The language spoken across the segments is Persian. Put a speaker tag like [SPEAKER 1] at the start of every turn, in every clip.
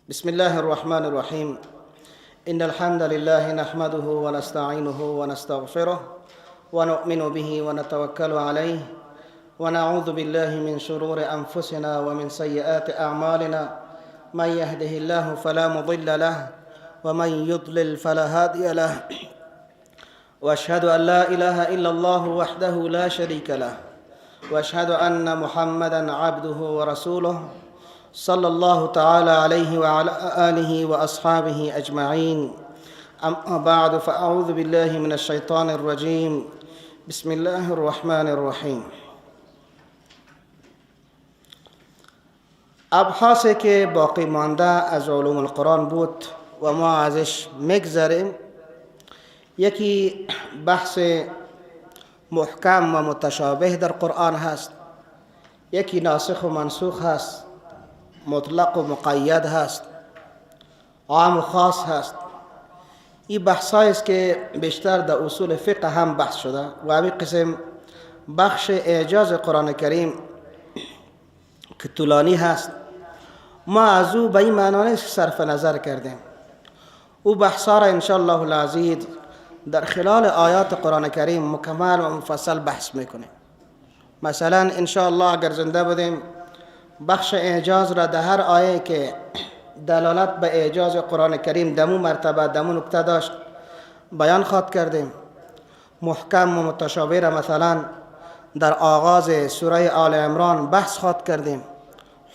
[SPEAKER 1] بسم الله الرحمن الرحیم. إن الحمد لله نحمده ونستعينه ونستغفره ونؤمن به ونتوكل عليه ونعوذ بالله من شرور أنفسنا ومن سيئات أعمالنا. من يهده الله فلا مضل له ومن يضلل فلا هادي له. وأشهد أن لا إله إلا الله وحده لا شريك له وأشهد أن محمدا عبده ورسوله صلى الله تعالى عليه وعلى آله وأصحابه أجمعين. أما بعد، فأعوذ بالله من الشيطان الرجيم. بسم الله الرحمن الرحیم. ابحاثی که باقی مانده از علوم القرآن بود و ما ازش میگذریم، یکی بحث محکم و متشابه در قرآن هست، یکی ناسخ و منسوخ هست، مطلق و مقید هست، عام و خاص هست. این بحث است که بیشتر در اصول فقه هم بحث شده و همین قسم بخش اعجاز قرآن کریم که طولانی هست، ما از او به این معنا نیست که صرف نظر کردیم. او بحث را انشاءالله العزیز در خلال آیات قرآن کریم مکمل و مفصل بحث میکنیم. مثلا انشاءالله اگر زنده بودیم، بخش اعجاز را در هر آیه که دلالت به اعجاز قرآن کریم دمو مرتبه دمو نکته داشت بیان خواد کردیم. محکم و متشابه را مثلا در آغاز سوره آل عمران بحث خواد کردیم.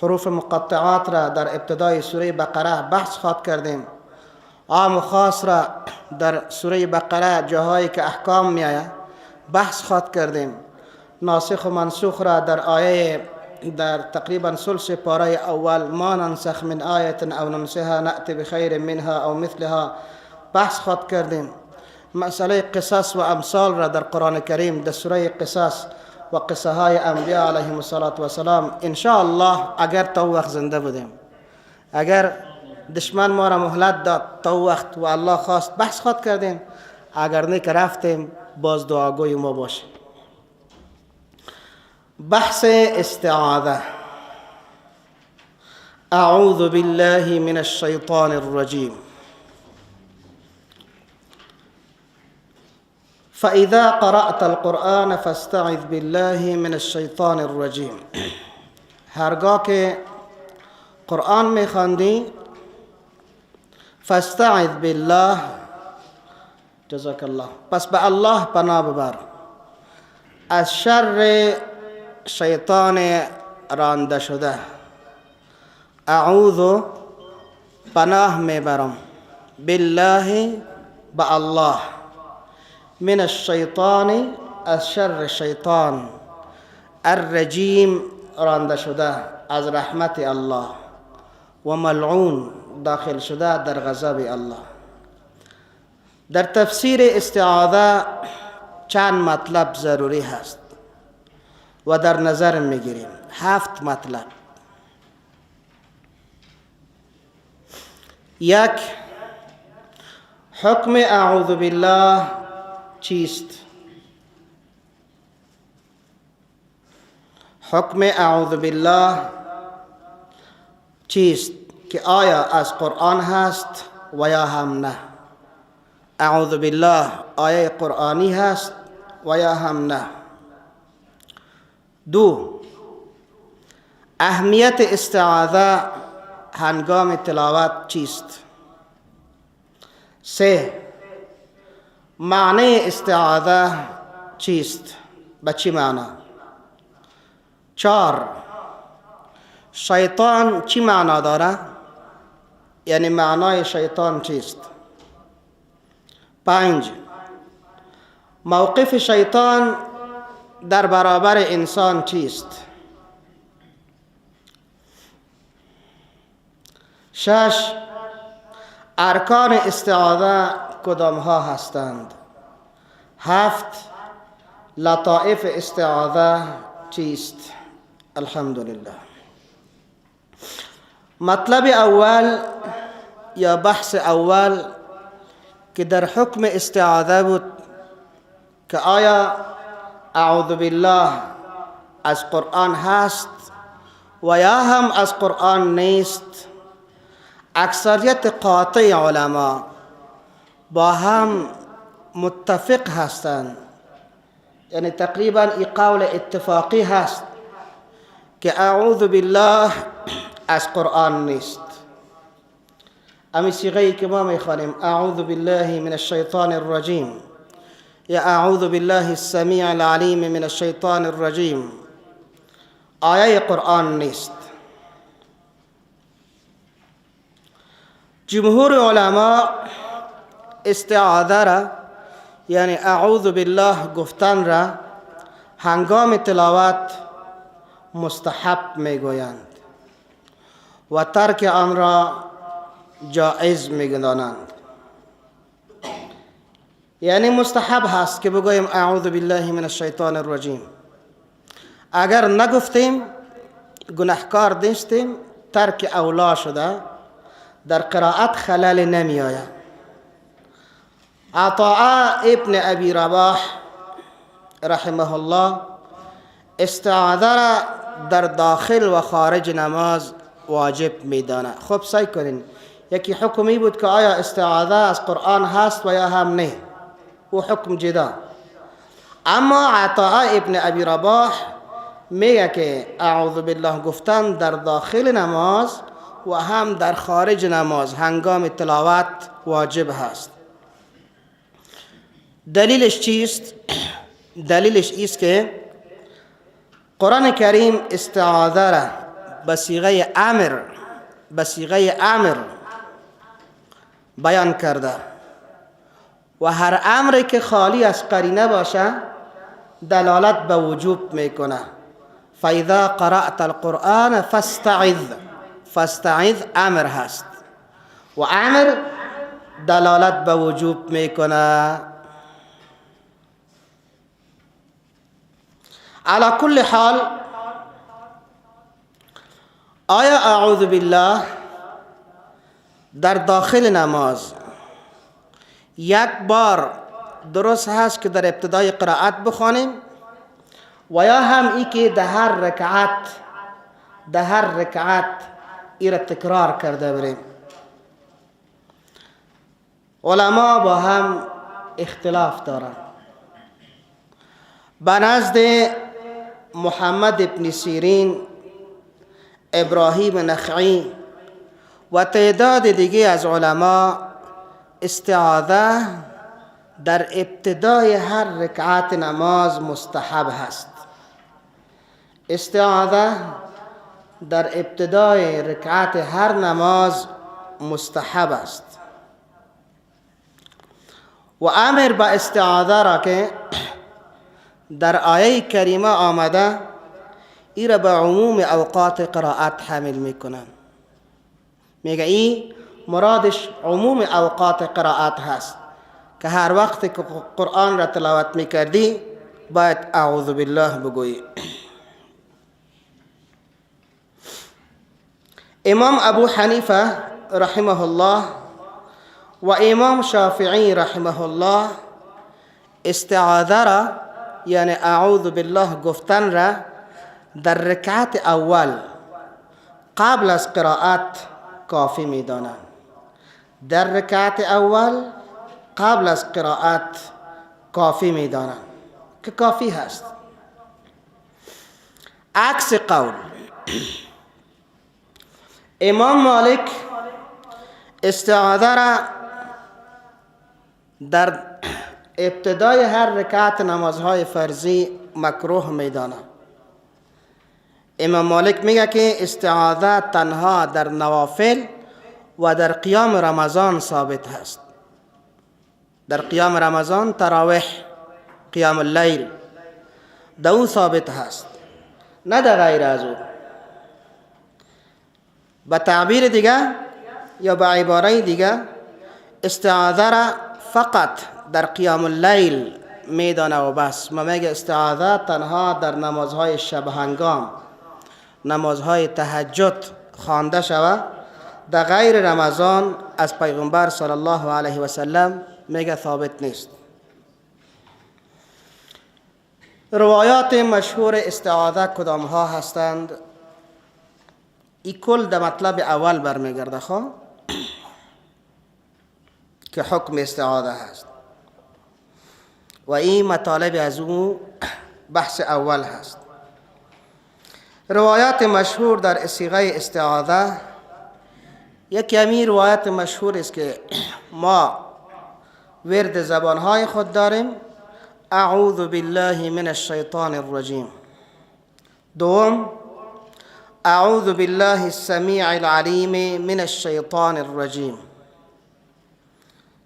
[SPEAKER 1] حروف مقطعات را در ابتدای سوره بقره بحث خواد کردیم. عام و خاص را در سوره بقره جاهایی که احکام می آید بحث خواد کردیم. ناسخ و منسوخ را در آیه در تقریبا ثلث پاره اول، ما ننسخ من آیه او ننسها نأتی بخیر منها او مثلها، بحث خواد کردیم. مسئله قصص و امثال را در قرآن کریم در سوره قصص و قصه های انبیاء علیهم الصلاة والسلام انشاءالله اگر تا وقت زنده بودیم، اگر دشمن ما را مهلت داد تا وقت و الله خواست بحث خواد کردیم، اگر نه که رفتیم باز دعاگوی ما باشه. بحث استعاذه. اعوذ بالله من الشیطان الرجیم. فإذا قرأت القرآن فاستعذ بالله من الشیطان الرجیم. هرگاه که قرآن میخواندی فاستعذ بالله، جزاک الله، پس به الله پناه ببر از شر شیطان رانده شده. اعوذ پناه میبرم، بالله به الله، من الشیطان از شر شیطان، الرجیم رانده شده از رحمت الله، و ملعون داخل شده در غضب الله. در تفسیر استعاذه چند مطلب ضروری هست و در نظر میگیریم. 7 مطلب. 1، حکم اعوذ بالله چیست؟ حکم اعوذ بالله چیست که آیا از قرآن هست و یا هم نه؟ اعوذ بالله آیه قرآنی هست و یا هم نه؟ 2، اهمیت استعاذه هنگام تلاوت چیست؟ 3، معنی استعاذه چیست؟ به چی معنا؟ 4، شیطان چی معنا داره؟ یعنی معنای شیطان چیست؟ 5، موقف شیطان در برابر انسان چیست؟ 6، ارکان استعاذه کدام ها هستند؟ 7، لطائف استعاذه چیست؟ الحمدلله. مطلب اول یا بحث اول که در حکم استعاذه بود که آیا اعوذ بالله از قرآن هست و یا هم از قرآن نیست. اکثریت قاطع علما با هم متفق هستند، یعنی تقریبا این قول اتفاقی هست که اعوذ بالله از قرآن نیست. امی صیغه که ما میخوانیم اعوذ بالله من الشیطان الرجیم یا اعوذ بالله السمیع العلیم من الشیطان الرجیم، آیه قرآن نیست. جمهور علما استعاذه را، یعنی اعوذ بالله گفتن را، هنگام تلاوت مستحب میگویند و ترک آن را جائز میگردانند. یعنی مستحب هست که بگوییم اعوذ بالله من الشیطان الرجیم. اگر نگفتیم گناهکار نیستیم، ترک اولا شده، در قرائت خلل نمی آید. عطاء ابن ابی رباح رحمه الله استعاذه را در داخل و خارج نماز واجب میدانه. خب سعی کنین، یکی حکمی بود که آیا استعاذه از قرآن هست و یا هم نه، او حکم جدا. اما عطاء ابن ابی رباح میگه که اعوذ بالله گفتن در داخل نماز و هم در خارج نماز هنگام تلاوت واجب هست. دلیلش چیست؟ دلیلش ایست که قرآن کریم استعاذه را به صیغه امر، به صیغه امر بیان کرده و هر امری که خالی از قرینه باشه دلالت به وجوب میکنه. فاذا قرأت القرآن فاستعذ، فاستعذ امر هست و امر دلالت به وجوب میکنه. علی کل حال آیا اعوذ بالله در داخل نماز یک بار درست هست که در ابتدای قرائت بخوانیم و یا هم ای که در هر رکعت، در هر رکعت ای را تکرار کرده بریم؟ علما با هم اختلاف دارند. به نزد محمد ابن سیرین، ابراهیم نخعی و تعداد دیگه از علما استعاذه در ابتدای هر رکعت نماز مستحب هست. استعاذه در ابتدای رکعت هر نماز مستحب است و امر با استعاذه را که در آیه کریمه آمده ای را به عموم اوقات قرائت حمل میکنن. میگه ای مرادش عموم اوقات قرائت هست که هر وقت که قرآن را تلاوت میکردی باید اعوذ بالله بگویی. امام ابو حنیفه رحمه الله و امام شافعی رحمه الله استعاذه را، یعنی اعوذ بالله گفتن را، در رکعت اول قبل از قرائت کافی میدانند. در رکعت اول قبل از قرائت کافی میدانند که کافی هست. عکس قول امام مالک استعاذه را در ابتدای هر رکعت نمازهای فرضی مکروه میداند. امام مالک میگه که استعاذه تنها در نوافل و در قیام رمضان ثابت هست. در قیام رمضان، تراویح، قیام اللیل، در او ثابت هست، نه در غیر از او. به تعبیر دیگه یا به عباره دیگه استعاذه را فقط در قیام اللیل میدانه و بس. ما میگه استعاذه تنها در نمازهای شب هنگام، نمازهای تهجد خوانده شود، در غیر رمضان از پیغمبر صلی الله علیه و سلم میگه ثابت نیست. روایات مشهور استعاذه کدام ها هستند؟ ای کل در مطلب اول برمیگرده. خب که حکم استعاذه هست و این مطالب از او بحث اول هست. روایات مشهور در صیغه استعاذه، یکی همین روایت مشهور است که ما ورد زبانهای خود داریم، اعوذ بالله من الشیطان الرجیم. دوم، اعوذ بالله السمیع العلیم من الشیطان الرجیم.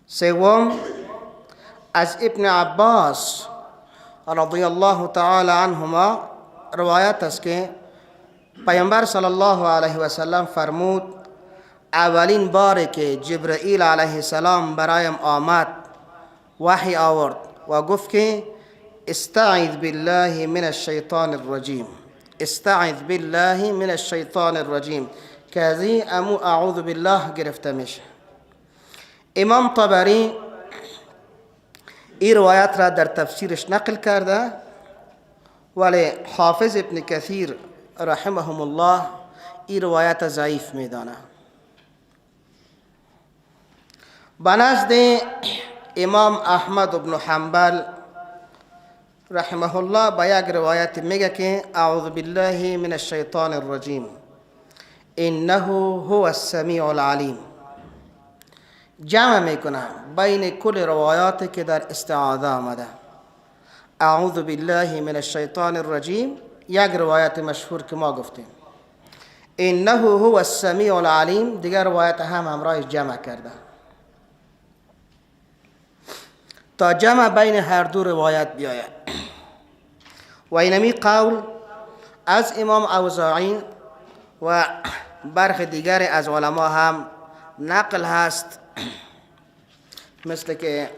[SPEAKER 1] سوم، از ابن عباس رضی الله تعالی عنهما روایت است که پیامبر صلی الله علیه و سلم فرمود اولین باری که جبرئیل علیه السلام برایم آمد وحی آورد و گفت که استعذ بالله من الشیطان الرجیم، استعذ بالله من الشیطان الرجیم، که از این امو اعوذ بالله گرفته میشه. امام طبری این روایت را در تفسیرش نقل کرده، ولی حافظ ابن کثیر رحمهم الله این روایت ضعیف میدانه. بنزد امام احمد بن حنبل رحمه الله با یک روایت میگه که اعوذ بالله من الشیطان الرجیم انه هو السمیع العلیم. جمع میکنه بین کل روایات که در استعاذه آمده. اعوذ بالله من الشیطان الرجیم یک روایت مشهور که ما گفتیم، انه هو السمیع العلیم دیگر روایت هم همراه جمع کرده تا جمع بین هر دو روایت بیاید. و اینمی قول از امام اوزاعی و برخ دیگر از علما هم نقل هست، مثل که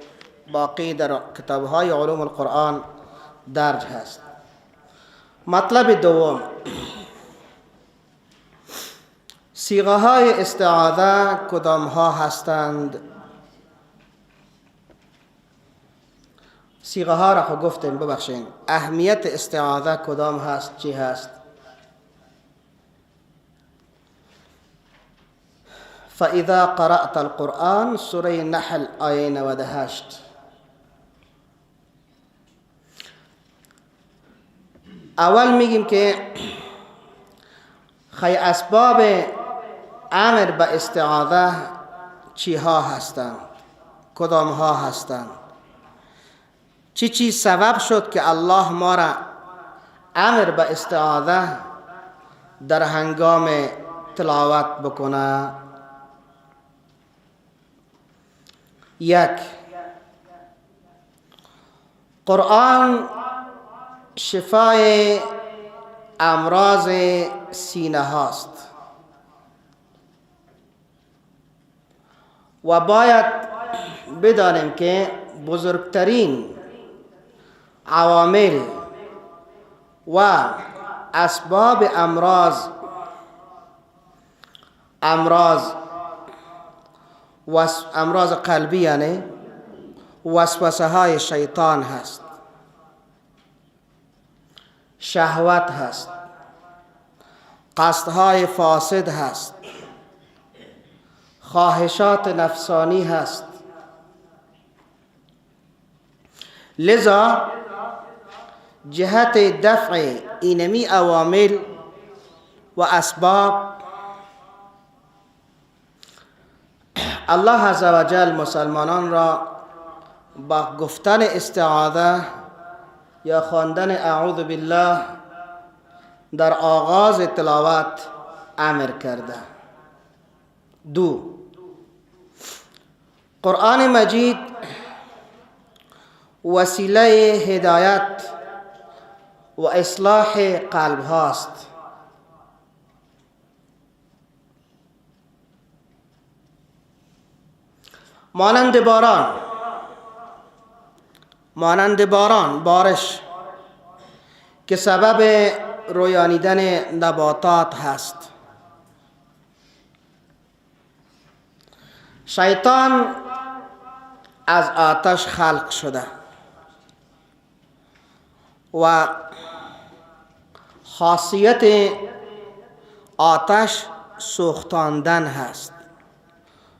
[SPEAKER 1] باقی در کتابهای علوم القرآن درج هست. مطلب دوم، صیغه های استعاذه کدام ها هستند؟ صیغه ها را خو گفتیم، ببخشین، اهمیت استعاذه کدام هست، چی هست؟ فإذا قرأت القرآن، سوره نحل آیه 98. اول میگیم که خی اسباب امر به استعاذه چی ها هستند، کدام ها هستند، چی چی سبب شد که الله ما را امر به استعاذه در هنگام تلاوت بکنه. یک، قرآن شفای امراض سینه هاست و باید بدانیم که بزرگترین عوامل و اسباب امراض قلبی، یعنی وسوسه های شیطان هست، شهوت هست، قصدهای فاسد هست، خواهشات نفسانی هست. لذا جهت دفع اینمی عوامل و اسباب الله عزوجل مسلمانان را با گفتن استعاذه یا خواندن اعوذ بالله در آغاز تلاوت امر کرده. دو، قرآن مجید وسیله هدایت و اصلاح قلب هاست. مانند باران، بارش که سبب رویانیدن نباتات هست. شیطان از آتش خلق شده و خاصیت آتش سوختاندن هست.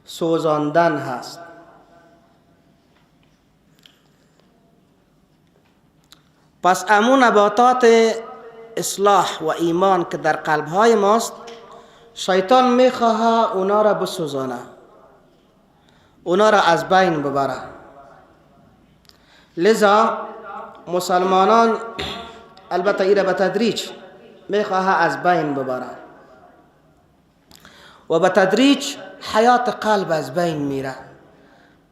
[SPEAKER 1] سوزاندن هست. پس امون نباتات اصلاح و ایمان که در قلب های ماست، شیطان میخواه اونا را بسوزانه، اونا را از بین ببره. لذا مسلمانان البته ایره به تدریج میخواه از بین ببره و به تدریج حیات قلب از بین میره،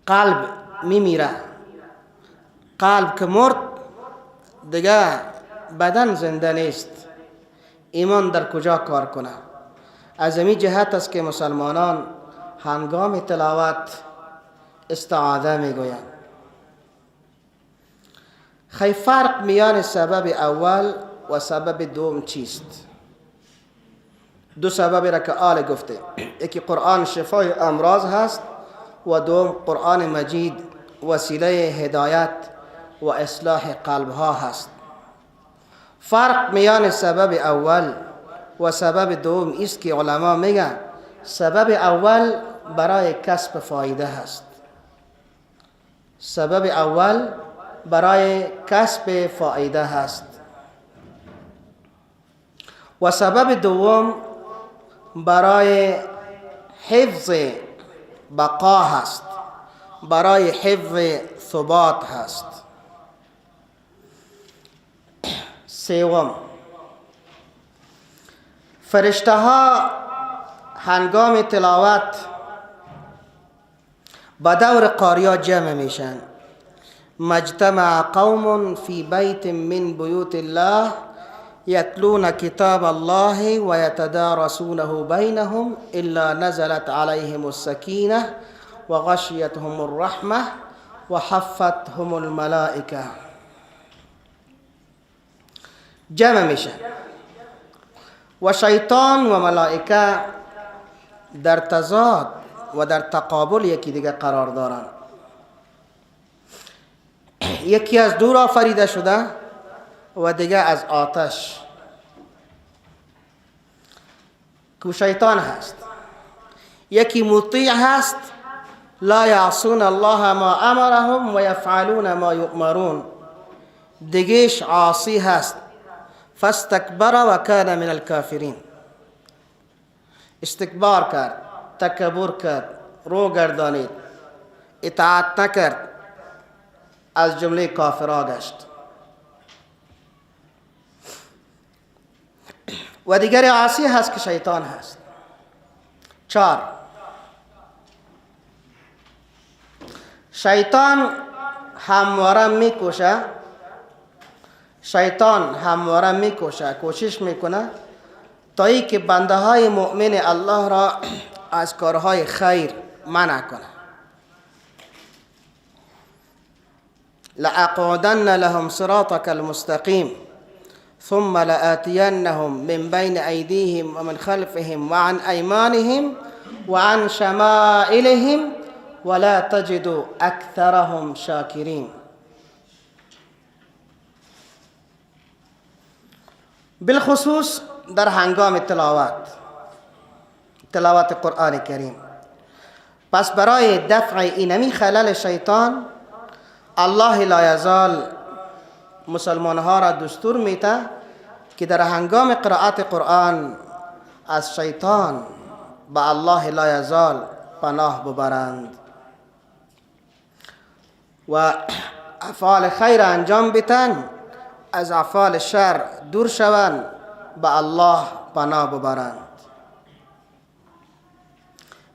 [SPEAKER 1] قلب میمیره. قلب که مرد دیگه بدن زنده نیست، ایمان در کجا کار کنه؟ از این جهت است که مسلمانان هنگام تلاوت استعاذه میگویند. خیلی فرق میان سبب اول و سبب دوم چیست؟ دو سبب را که آل گفته، یکی قرآن شفای امراض هست و دوم قرآن مجید وسیله هدایت و اصلاح قلب ها هست. فرق میان سبب اول و سبب دوم است که علما میگن سبب اول برای کسب فایده هست، سبب اول برای کسب فایده هست و سبب دوم برای حفظ بقا هست، برای حفظ ثبات هست. سوم، فرشته ها هنگام تلاوت به دور قاریا جمع میشن. مجتمع قوم فی بیت من بیوت الله یتلون کتاب الله و یتدارسونه بینهم الا نزلت علیهم السکینه و غشیتهم الرحمه و حفتهم الملائکه. جمع میشن و شیطان و ملائکه در تضاد و در تقابل یکی دیگه قرار دارند. یکی از دور آفریده شده و دیگه از آتش که شیطان هست. یکی مطیع هست، لا یعصون الله ما امرهم و یفعلون ما یؤمرون. دیگهش عاصی هست، فاستکبر و کان من الکافرین. استکبار کرد، تکبر کرد، رو گردانید، اطاعت نکرد، از جمله کافرها گشت. و دیگر عاصی هست که شیطان هست. 4، شیطان همواره میکوشه، شیطان همواره میکوشه، کوشش میکنه تا ای که بنده های مؤمن الله را از کارهای خیر منع کنه. لأقعدن لهم صراطك المستقيم ثم لآتينهم من بين أيديهم ومن خلفهم وعن أيمانهم وعن شمائلهم ولا تجد أكثرهم شاكرين. بالخصوص در هنگام تلاوت قرآن کریم. پس برای دفع اینمی خلل شیطان الله لا یزال مسلمان ها را دستور میده که در هنگام قرائت قرآن از شیطان به الله لا یزال پناه ببرند و افعال خیر انجام بتن، از افعال شر دور شوند، به الله پناه ببرند.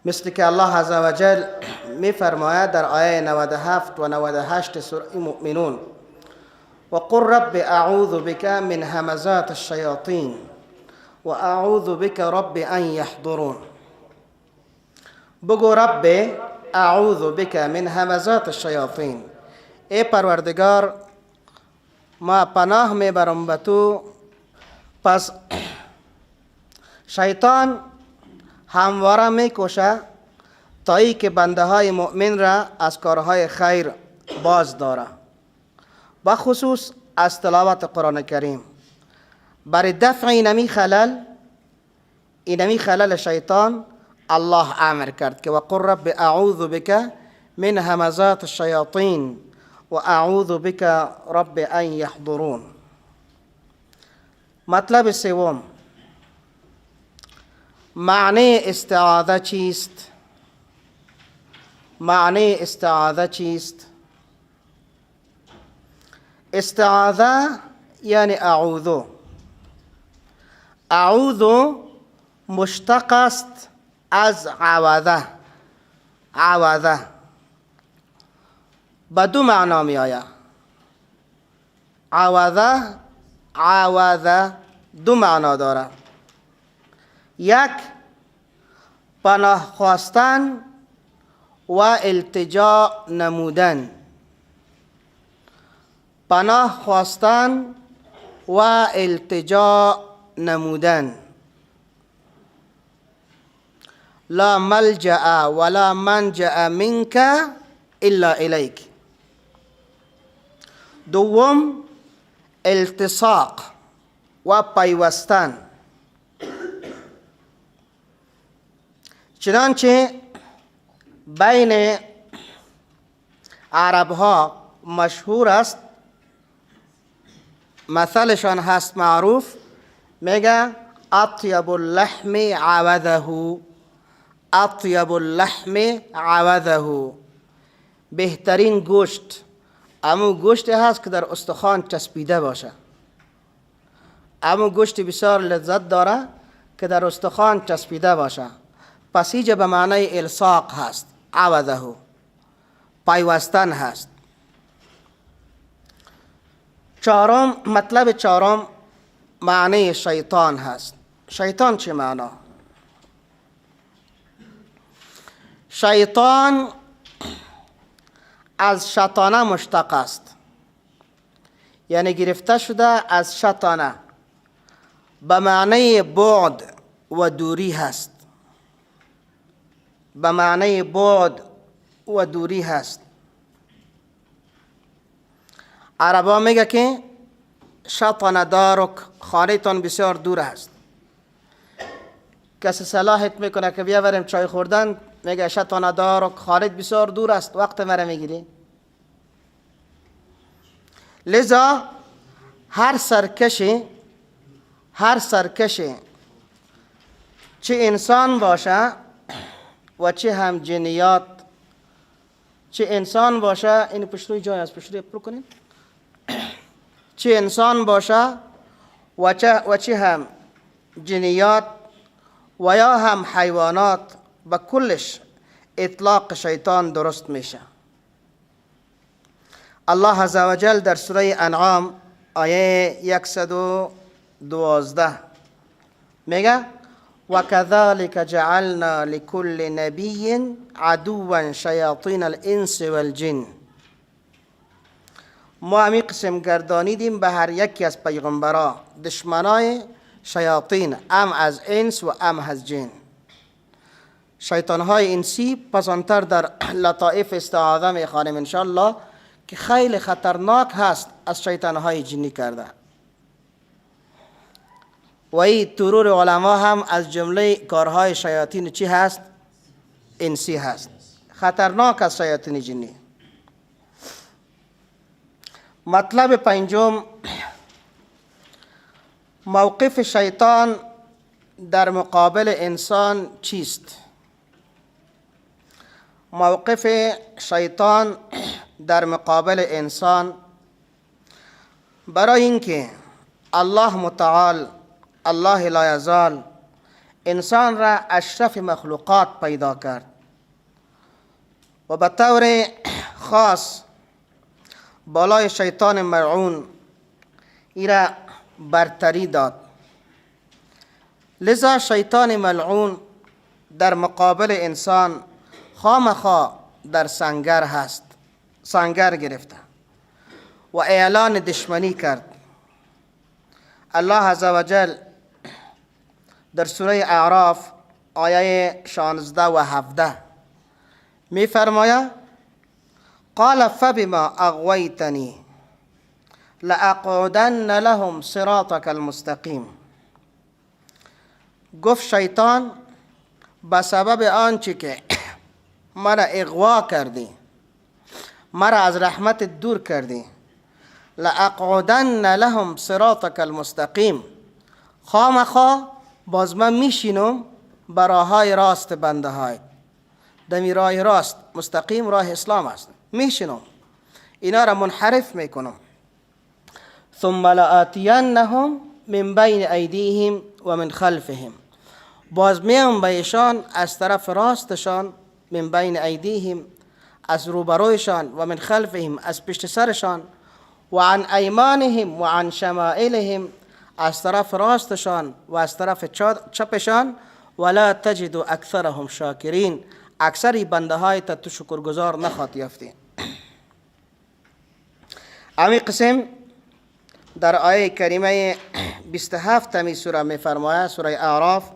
[SPEAKER 1] مثل که الله عزوجل می فرماید در آیه 97 و 98 سوره مؤمنون: و قل رب اعوذ بک من همزات الشیاطین و اعوذ بک رب ان یحضرون. بگو رب اعوذ بک من همزات الشیاطین، ای پروردگار ما پناه میبرم به تو. پس شیطان همواره میکوشه تا ای که بنده های مؤمن را از کارهای خیر باز داره، بخصوص از تلاوت قرآن کریم. برای دفع اینمی خلل شیطان الله امر کرد که وقل رب اعوذ بک من همزات الشیاطین و اعوذ بک رب ان یحضرون. مطلب سوم، معنی استعاذه چیست؟ معنی استعاذه چیست؟ استعاذه یعنی اعوذ. اعوذ مشتق است از عوذه. عوذه به دو معنا می آید. عوذه، عوذه دو معنا داره. یک، پناه خواستن و التجا نمودن. پناه خواستن و التجا نمودن. لا ملجأ ولا منجأ منك الا الیک. دوم، التصاق و پیوستن. چنانچه بین عرب ها مشهور است، مثلشان هست معروف، میگه اطیب اللحم عوضه، اطیب اللحم عوضه. بهترین گوشت امو گوشتی هست که در استخوان چسبیده باشه. امو گوشت بسیار لذت داره که در استخوان چسبیده باشه. پس اینجا به معنای الصاق هست، عوضه پیوستن هست. چهارم، مطلب چهارم معنی شیطان هست. شیطان چه معنا؟ شیطان از شطانه مشتق است، یعنی گرفته شده از شطانه، به معنی بعد و دوری هست. به معنی بعد و دوری هست. عربا میگه که شطن دارک، خانه تان بسیار دور است. کسی صلاحت میکنه که بیا بریم چای خوردن، میگه شطن دارک، خانه بسیار دور است، وقت مرا میگیری. لذا هر سرکشی، هر سرکشی چه انسان باشه و چه هم جنیات، چه انسان باشه، این پشتوی جای است، پشتوی پر کنین، چه انسان باشه و چه هم جنیات و یا هم حیوانات، به کلش اطلاق شیطان درست میشه. الله عزوجل در سوره انعام آیه 112 میگه وكذلك جعلنا لكل نبي عدوا شیاطین الانس والجن. ما همی قسم گردانیدیم به هر یکی از پیغمبرا دشمنای شیاطین، ام از انس و ام از جن. شیطانهای انسی پسانتر در لطائف استعاذه میخوانیم انشالله که خیلی خطرناک هست از شیطانهای جنی کرده. و این ترور علما هم از جمله کارهای شیاطین چی هست؟ انسی هست. خطرناک از شیاطین جنی. مطلب پنجم، موقف شیطان در مقابل انسان چیست؟ موقف شیطان در مقابل انسان، برای اینکه الله متعال، الله لا یزال، انسان را اشرف مخلوقات پیدا کرد و به طور خاص بالای شیطان ملعون ایرا برتری داد. لذا شیطان ملعون در مقابل انسان خامخا در سنگر هست، سنگر گرفته و اعلان دشمنی کرد. الله عزوجل در سوره اعراف آیه 16 و 17 می فرماید قال فبما اغویتنی لأقعدن لهم صراطك المستقیم. گفت شیطان به سبب آنچه که مرا اغوا کردی، مرا از رحمت دور کردی، لأقعدن لهم صراطک المستقیم، خامخا باز من میشینم براهای راست بنده های دمی راه راست مستقیم راه اسلام است، میشینم اینا را منحرف میکنم. ثم لآتینهم من بین ایدیهم و من خلفهم، باز میام به ایشان از طرف راستشان، من بین ایدیهم از روبرویشان، و من خلفهم از پشت سرشان، و عن ایمانهم و عن شمائلهم از طرف راستشان و از طرف چپشان، ولا تجد اکثرهم شاکرین، اکثری بنده های تا تو شکرگزار نخواد یافتی. امی قسم در آیه کریمه 27 همی سوره می فرماید، سوره اعراف: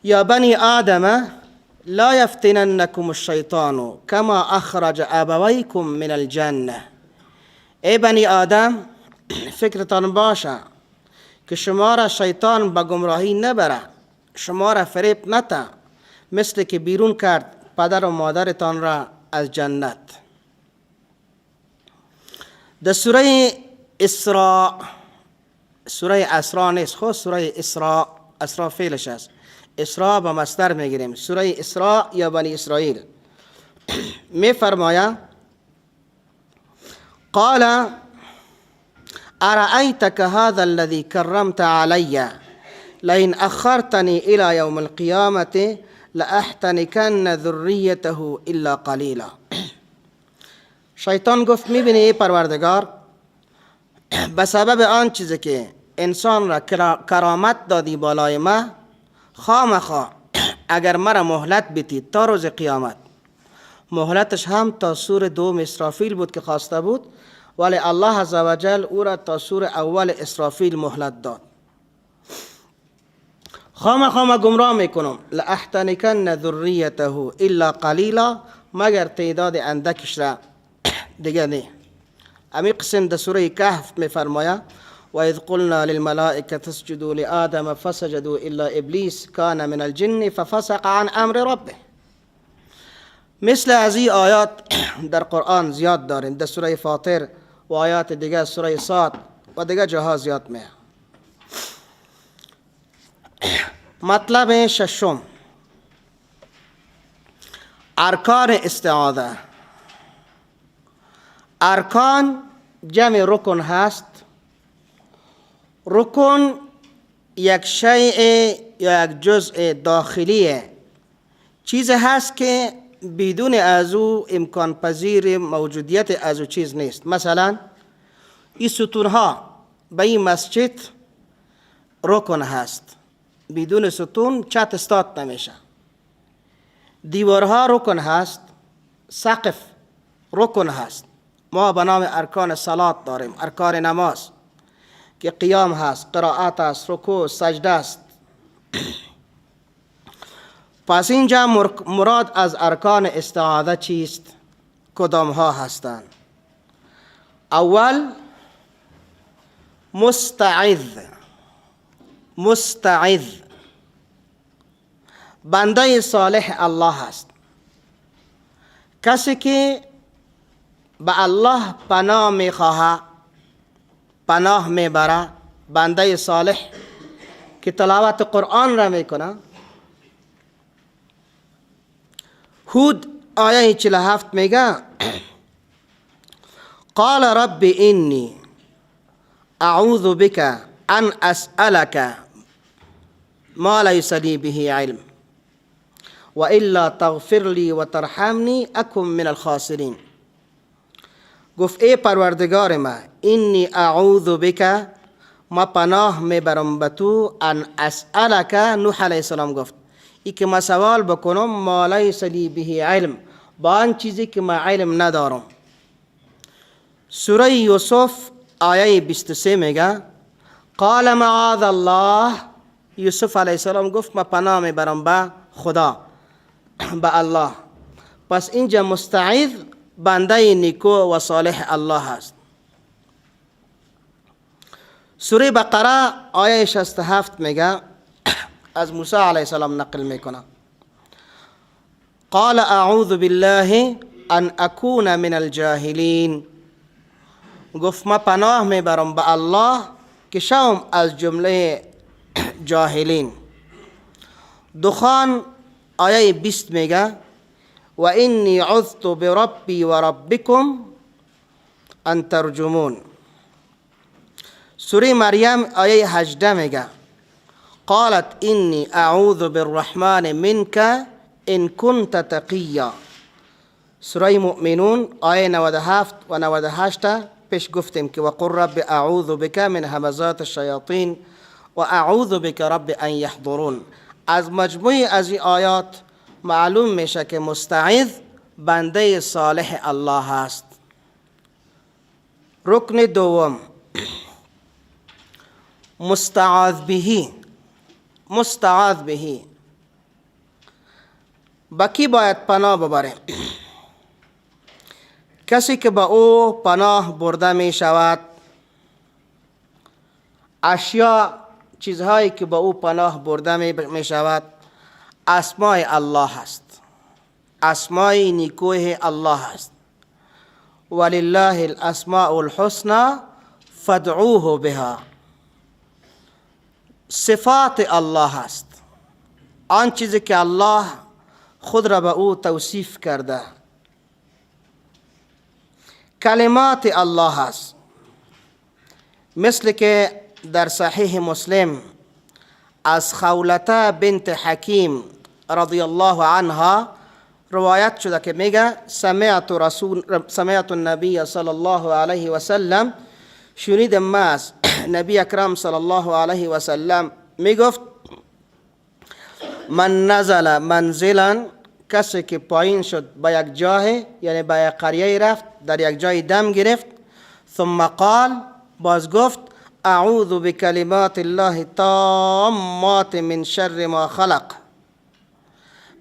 [SPEAKER 1] یا بنی آدم لا یفتننکم الشیطان کما اخرج ابویکم من الجنه. ای بنی آدم، فکرتان باشه که شما را شیطان به گمراهی نبره، شما را فریب نته، مثل که بیرون کرد پدر و مادرتان را از جنت. در سوره اسراء، سوره اسراء نیست، خب سوره اسراء، اسراء فعلش است، اسراء با مصدر میگیریم، سوره اسراء یا بنی اسرائیل می فرماید: قال أرأيتك هذا الذي كرمت علي لئن أخرتني إلى يوم القيامة لأحتنكن ذريته إلا قليلا. شیطان گفت میبینی ای پروردگار، به سبب آن چیزی که انسان را کرامت دادی بالای ما، خامخا اگر مرا مهلت بیتی تا روز قیامت، مهلتش هم تا سور دوم اسرافیل بود که خواسته بود، ولی الله عزوجل او را تا سور اول اسرافیل مهلت داد. خامخا ما گمراه میکنم، لأحتنکن ذریته الا قلیلا، مگر تعداد اندکش را دیگه نه. امی قسم در سوره کهف میفرماید: وإذ قلنا للملائكة اسجدوا لآدم فسجدوا إلا إبلیس کان من الجن ففسق عن امر ربه. مثل از این آیات در قرآن زیاد داریم، در سوره فاطر و آیات دیگه، سوره صاد و دیگه جاها زیاد میه. مطلب ششم، ارکان استعاذه. ارکان جمع رکن هست. رکن یک شیء یا یک جزء داخلیه، چیز هست که بدون از او امکان پذیر موجودیت از او چیز نیست. مثلا این ستونها به این مسجد رکن هست، بدون ستون چت استاد نمیشه. دیوارها رکن هست، سقف رکن هست. ما به نام ارکان صلات داریم، ارکان نماز که قیام هست، قرائت هست، رکوع، سجده است. پس اینجا مراد از ارکان استعاذه چیست؟ کدام ها هستند؟ اول مستعذ. مستعذ بنده صالح الله است، کسی که به الله پناه میخواهد، پناه میبره، بنده صالح که تلاوت قرآن را میکنه. هود آیه 47 میگه: قال رب انی اعوذ بک ان اسألک ما لیس لی به علم و الا تغفر لی و ترحمنی اکن من الخاسرین. گفت ای پروردگار ما، انی اعوذ بک، ما پناه میبرم به تو، ان اسألک، نوح علیه السلام گفت ای که ما سوال بکنم، ما لیس لی به علم، با آن چیزی که ما علم ندارم. سوره یوسف آیه 23 میگه: قال معاذ الله، یوسف علیه السلام گفت ما پناه میبرم به خدا، به الله. پس اینجا مستعذ بنده نیکو و صالح الله است. سوره بقره آیه 67 میگه: از موسی علیه السلام نقل میکنه. قال اعوذ بالله ان اکون من الجاهلین. گفت ما پناه میبرم به الله که شوم از جمله جاهلین. دخان آیه 20 میگه و انی عذت بربی و ربکم ان ترجمون. سوره مریم آیه 18 میگه قالت انی اعوذ بالرحمن منک ان كنت تقیا. سوره مؤمنون آیه 97 و 98 پیش گفتیم که وقل رب اعوذ بک من همزات الشیاطین و اعوذ بک رب ان یحضرون. از مجموع از این آیات معلوم میشه که مستعذ بنده صالح الله است. رکن دوم مستعاذ بهی. مستعاذ بهی با کی باید پناه ببریم؟ کسی که با او پناه برده می شود. اشیا، چیزهایی که با او پناه برده می شود اسماء الله است، اسماء نیکوه الله است. ولله الاسماء الحسنى فادعوه بها. صفات الله است، آن چیزی که الله خود را به او توصیف کرده. کلمات الله است، مثل که در صحیح مسلم از خولته بنت حکیم رضی الله عنها روایت شده که میگه سمعت النبی صلی الله علیه و سلم، شنیدم ما از نبی اکرم صلی الله علیه و سلم میگفت من نزل منزلا، کسی که پایین شد به یک جای، یعنی به یک قریه رفت، در یک جای دم گرفت، ثم قال، باز گفت اعوذ بکلمات الله تامات من شر ما خلق.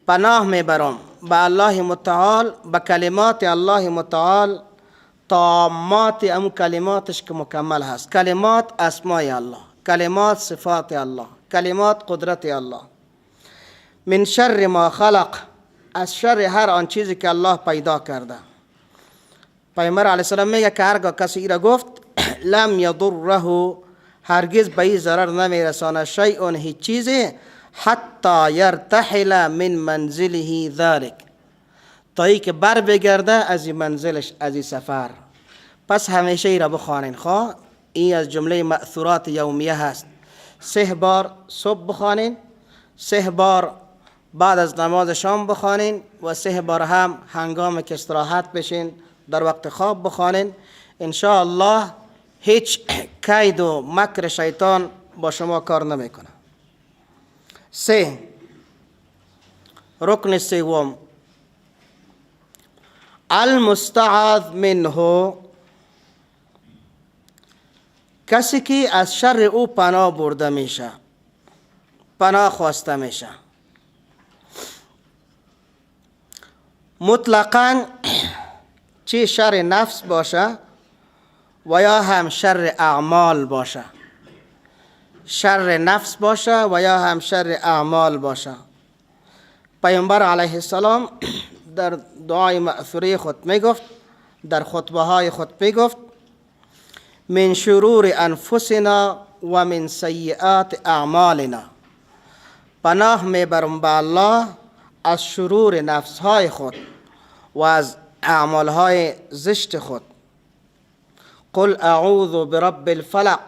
[SPEAKER 1] پناه میبرم به الله متعال، به کلمات الله متعال، تامات، امو کلماتش که مکمل هست. کلمات اسمای الله، کلمات صفات الله، کلمات قدرت الله. من شر ما خلق، از شر هر آن چیزی که الله پیدا کرده. پیامبر علیه السلام میگه که هرگاه کسی ای را گفت لم یضره، هرگز به این ضرر نمیرسانه، شیء، هیچ چیزی، حتی یرتحل من منزله ذلک، تا ای که بر بگرده از این منزلش، از این سفر. پس همیشه ای را بخوانین. خواه این از جمله مأثورات یومیه هست. 3 بار صبح بخوانین، 3 بار بعد از نماز شام بخوانین و 3 بار هم هنگام که استراحت بشین در وقت خواب بخوانین. ان شاء الله هیچ کید و مکر شیطان با شما کار نمیکنه. 3 رکن سوم المستعاذ منه، کسی که از شر او پناه برده میشه، پناه خواسته میشه. مطلقاً چه شر نفس باشه و یا هم شر اعمال باشه، شر نفس باشه و یا هم شر اعمال باشه. پیامبر علیه السلام در دعای مأثوره خود میگفت، در خطبه های خود میگفت من شرور انفسنا و من سیئات اعمالنا، پناه میبرم به الله از شرور نفس های خود و از اعمال های زشت خود. قل اعوذ برب الفلق،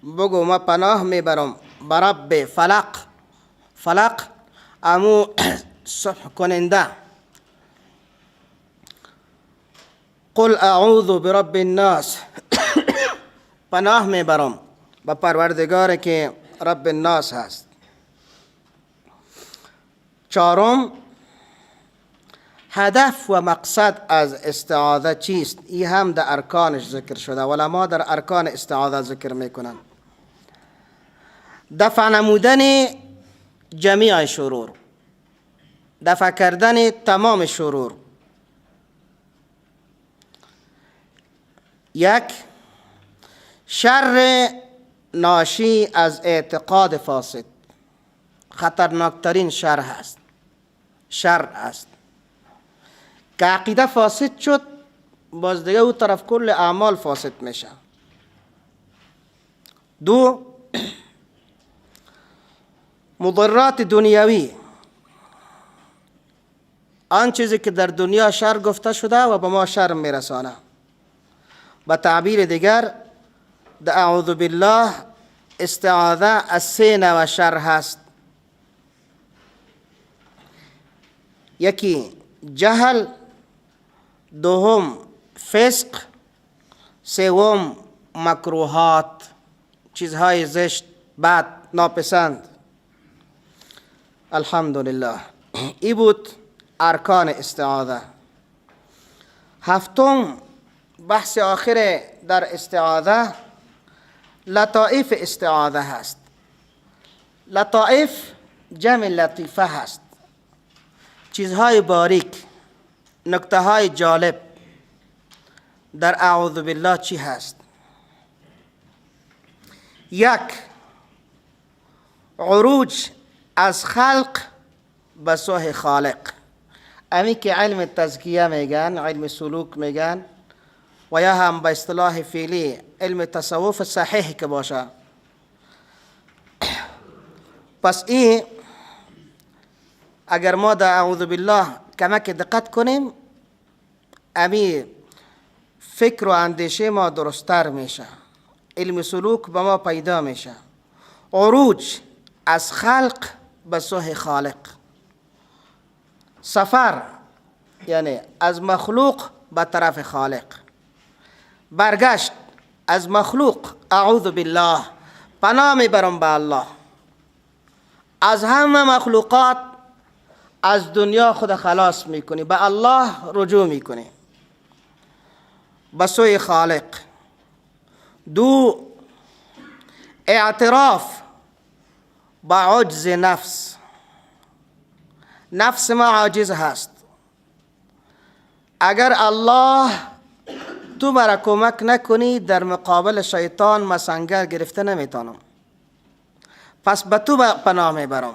[SPEAKER 1] بگو ما پناه میبرم برب فلق. فلق امو صبح کننده. قل اعوذ برب الناس، پناه میبرم به پروردگار که رب الناس هست. چهارم، هدف و مقصد از استعاذه چیست؟ این هم در ارکانش ذکر شده، علما در ارکان استعاذه ذکر میکنن. دفع نمودن جمیع شرور، دفع کردن تمام شرور. یک، شر ناشی از اعتقاد فاسد، خطرناکترین شر هست، شر است که عقیده فاسد شد، باز دیگه او طرف کل اعمال فاسد میشه. دو، مضرات دنیوی، آن چیزی که در دنیا شر گفته شده و به ما شر میرسانه. به تعبیر دیگر در اعوذ بالله استعاذه از سه نوع شر هست. یکی جهل، دوم فسق، سوم مکروهات، چیزهای زشت، بد، ناپسند. الحمدلله. ای بود ارکان استعاذه. هفتم، بحث آخر در استعاذه، لطائف استعاذه هست. لطائف جمع لطیفه هست، چیزهای باریک، نکته های جالب در اعوذ بالله چی هست؟ یک، عروج از خلق به سوی خالق. امی که علم تزکیه میگن، علم سلوک میگن، و یا هم به اصطلاح فعلی علم تصوف صحیح که باشه. پس این اگر ما در اعوذ بالله کمک دقت کنیم، امی فکر و اندیشه ما درستتر میشه، علم سلوک به ما پیدا میشه. عروج از خلق به سوی خالق، سفر یعنی از مخلوق به طرف خالق، برگشت از مخلوق، اعوذ بالله، پناه میبرم به الله، از همه مخلوقات از دنیا خود خلاص میکنی، به الله رجوع میکنی، به سوی خالق. دو، اعتراف با عجز نفس. نفس ما عاجز هست، اگر الله تو مرا کمک نکنی در مقابل شیطان ما سنگر گرفته نمیتونم، پس به تو پناه میبرم.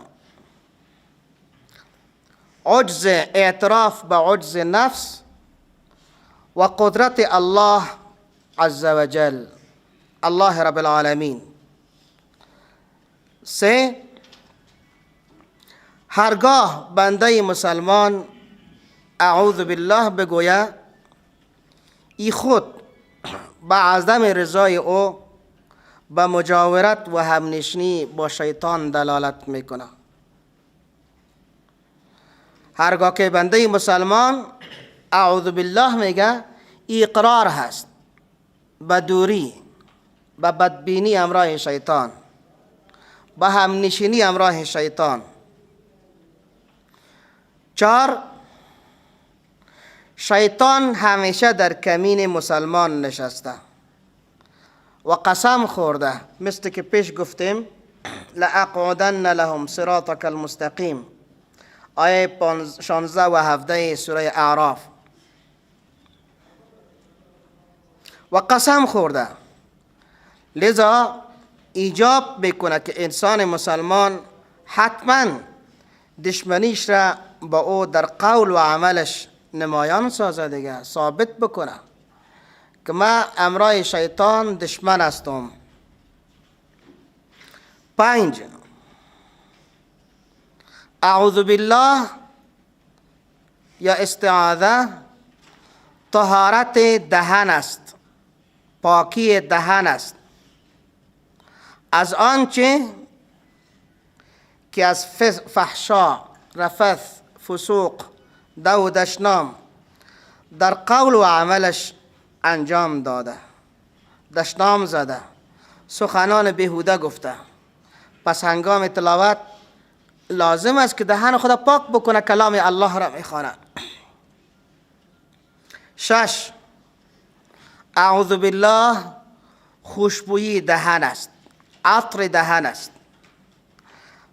[SPEAKER 1] عجز، اعتراف به عجز نفس و قدرت الله عز وجل، الله رب العالمین. سه، هرگاه بنده مسلمان اعوذ بالله بگوید، ای خود به عدم رضای او به مجاورت و همنشینی با شیطان دلالت میکنه. هرگاه که بنده مسلمان اعوذ بالله میگه، اقرار هست به دوری، به بدبینی همراه شیطان، به همنشینی همراه شیطان. چهار، شیطان همیشه در کمین مسلمان نشسته و قسم خورده، مثل که پیش گفتیم لأقعدن لهم صراطک المستقیم، آیه 16 و 17 سوره اعراف. و قسم خورده، لذا ایجاب میکنه که انسان مسلمان حتما دشمنیش را با او در قول و عملش نمایان سازه دیگه، ثابت بکنه که ما امرای شیطان دشمن هستم. پنج، اعوذ بالله یا استعاذه طهارت دهن است، پاکی دهن است از آنچه که از فحشا، رفث، فسوق، دو دشنام در قول و عملش انجام داده، دشنام زده، سخنان بیهوده گفته. پس هنگام تلاوت لازم است که دهن خدا پاک بکنه، کلام الله را میخواند. شش، اعوذ بالله خوشبویی دهن است، عطر دهن است،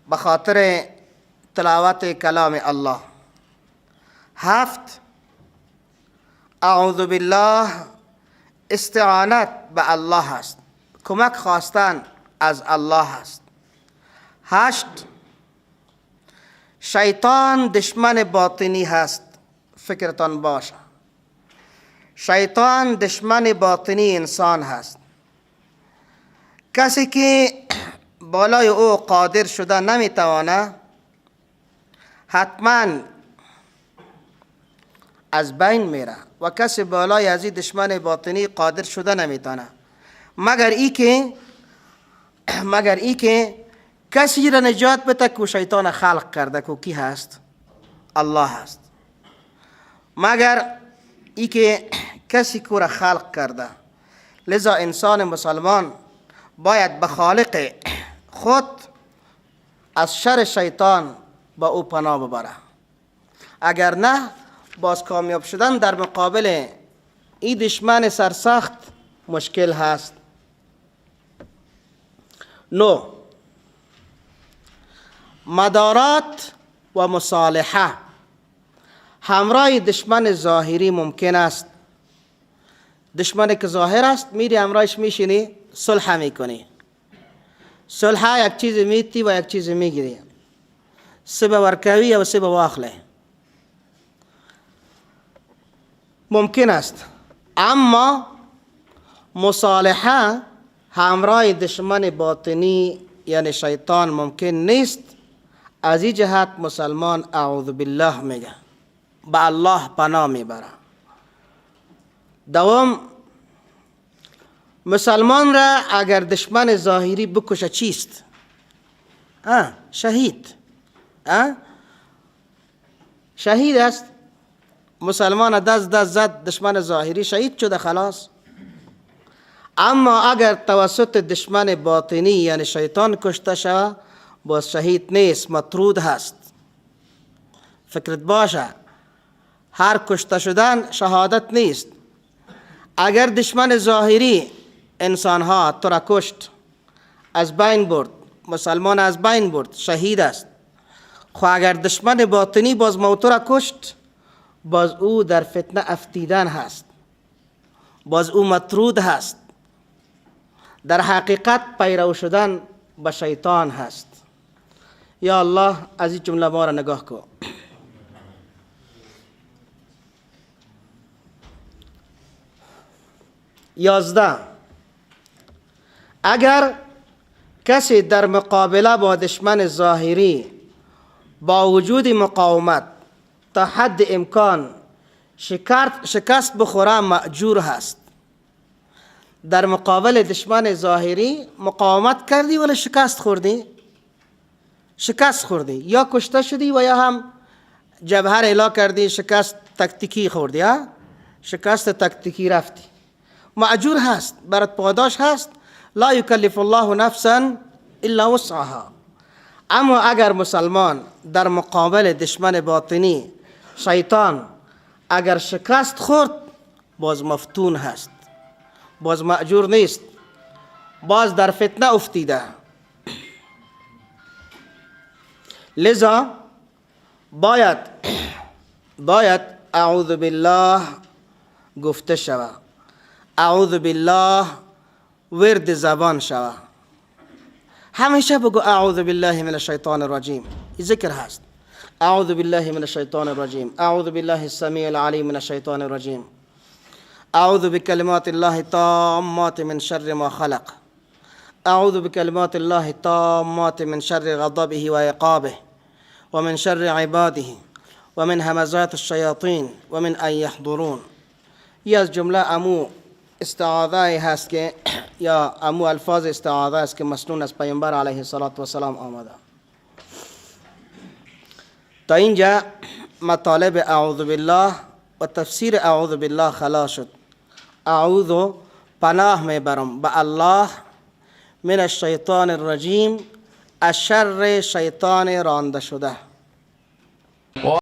[SPEAKER 1] به خاطر تلاوت کلام الله. هفت، اعوذ بالله استعانت به الله است، کمک خواستن از الله است. هشت، شیطان دشمن باطنی هست، فکرتان باشه. شیطان دشمن باطنی انسان هست. کسی که بالای او قادر شده نمیتوانه، حتما از بین میره و کسی بالای از این دشمن باطنی قادر شده نمیتونه، مگر ای که کسی را نجات بده که شیطان خلق کرده، که کی هست؟ الله هست. مگر ای که کسی که را خلق کرده. لذا انسان مسلمان باید به خالق خود از شر شیطان با او پناه ببره، اگر نه باز کامیاب شدن در مقابل این دشمن سرسخت مشکل هست. 9، مدارات و مصالحه همراه دشمن ظاهری ممکن است. دشمن که ظاهر است میری همراهش میشینی صلح میکنی، صلح یک چیز میتی و یک چیز میگیری، سه ورکوی و سه واخله ممکن است. اما مصالحه همراه دشمن باطنی یعنی شیطان ممکن نیست. از این جهت مسلمان اعوذ بالله میگه، به الله پناه میبره. دوم، مسلمان را اگر دشمن ظاهری بکشه چیست؟ شهید. شهید است. مسلمان دست زد دشمن ظاهری شهید شده خلاص. اما اگر توسط دشمن باطنی یعنی شیطان کشته شود باز شهید نیست، مطرود هست. فکرت باشه هر کشته شدن شهادت نیست. اگر دشمن ظاهری انسانها تو را کشت، از بین برد، مسلمان از بین برد، شهید است. خو اگر دشمن باطنی باز موت را کشت، باز او در فتنه افتیدن هست، باز او مطرود هست. در حقیقت پیرو شدن به شیطان هست. یا الله از این جمله ما را نگاه کن. 11، اگر کسی در مقابله با دشمن ظاهری با وجود مقاومت تا حد امکان شکست بخوره مأجور هست. در مقابل دشمن ظاهری مقاومت کردی ولی شکست خوردی، شکست خوردی، یا کشته شدی و یا هم جبهه را اعلا کردی، شکست تکتیکی خوردی، ها؟ شکست تکتیکی رفتی، مأجور هست، برات پاداش هست. لا یکلف الله نفسا الا وسعها. اما اگر مسلمان در مقابل دشمن باطنی شیطان اگر شکست خورد، باز مفتون هست، باز مأجور نیست، باز در فتنه افتیده. لذا باید اعوذ بالله گفته شود، اعوذ بالله ورد زبان شود. همیشه بگو اعوذ بالله من الشیطان الرجیم، ذکر هست. اعوذ بالله من الشیطان الرجیم، اعوذ بالله السمیع العلیم من الشیطان الرجیم، اعوذ بکلمات الله التامات من شر ما خلق، اعوذ بکلمات الله التامات من شر غضبه وعقابه ومن شر عباده ومن همزات الشیاطین ومن ان یحضرون. یه از جمله امو استعاذه هست که یا امو الفاظ استعاذه است که مسنون از پیامبر علیه الصلاة والسلام آمده. تا اینجا مطالب اعوذ بالله و تفسیر اعوذ بالله خلاص شد. اعوذ پناه میبرم به الله، من الشیطان الرجیم، از شر شیطان رانده شده.